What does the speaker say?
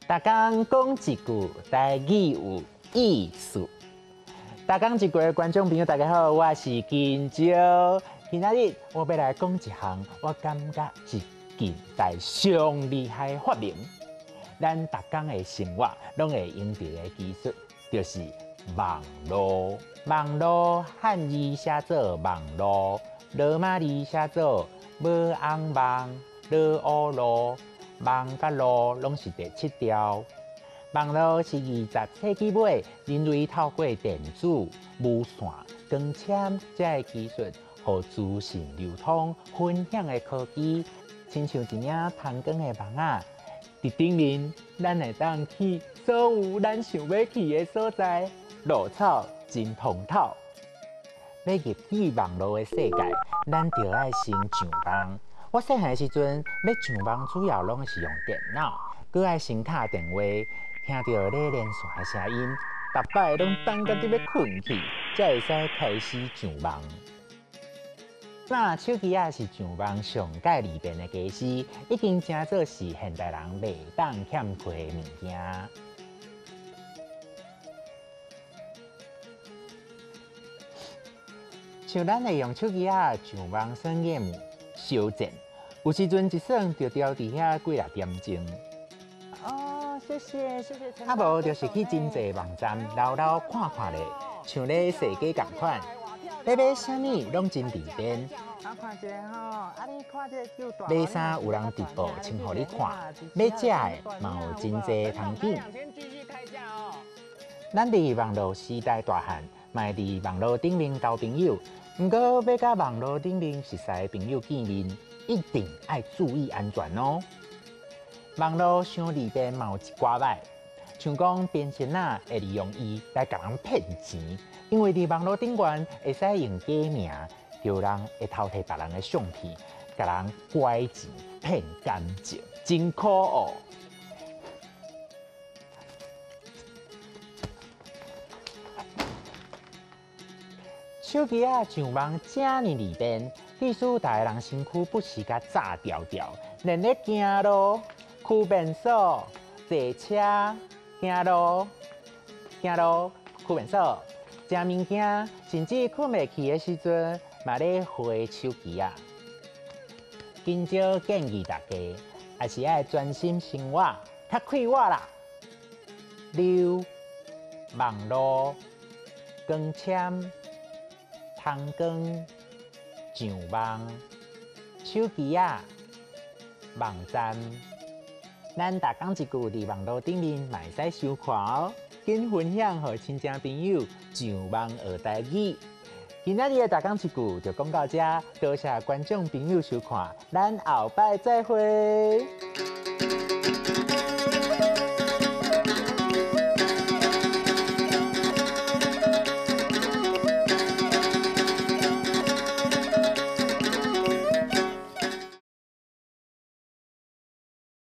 逐工講一句台語有意思。逐工一句的觀眾朋友，大家好，我是金蕉。今仔日我欲來講一項，我感覺是近代上厲害的發明。咱逐工的生活攏會用著的技術，就是網路。網路漢字寫做網路，羅馬字寫做無紅網、羅烏路。網佮路攏是第七調。網路是20世紀尾人類透過電子、無線、光纖這个技術，予資訊流通、分享的科技，親像一領通光的網仔，佇頂面咱會當去所有咱想欲去的所在，路草真通透。欲入去網路的世界，咱就愛先上網。我細漢的時陣，欲上網主要攏是用電腦，閣愛先敲電話，聽著咧連線的聲音，逐擺攏等甲得欲睏去，才會使開始上網。那手機仔是上網上蓋利便的家私，已經成做是現代人袂當欠缺的物件。像咱會用手機仔上網耍 game 相戰，有時陣一耍就牢佇遐幾若點鐘。哦，謝謝謝謝。啊無就是去真濟網站摎摎看看咧，像咧踅街仝款，欲買啥物攏真利便。啊，看一下吼，啊你看這個夠大。買衫有人直播穿予你看，欲食的嘛有真濟通揀。咱佇網路時代大漢，嘛會佇網路頂面交朋友。毋過欲佮網路頂面熟似的朋友見面，一定愛注意安全哦。網路傷利便嘛有一寡䆀，像講騙仙仔會利用伊來共人騙錢，因為佇網路頂懸會使用假名，著人會偷提別人的相片，共人拐錢騙感情，真可惡。手機仔上網遮爾利便，彼此逐个人身軀不時共炸牢牢，連咧行路、區便所、坐車、行路、行路、區便所、食物件，甚至睏袂去的時陣，嘛咧滑手機仔。今朝建議大家，還是愛專心生活，較快活啦。溜網路、光纖、通光、上網、手機仔、網站，咱逐工一句佇網路頂面嘛會使收看哦。緊分享予親情朋友上網學台語。今仔日的逐工一句就講到遮，多謝觀眾朋友收看，咱後擺再會。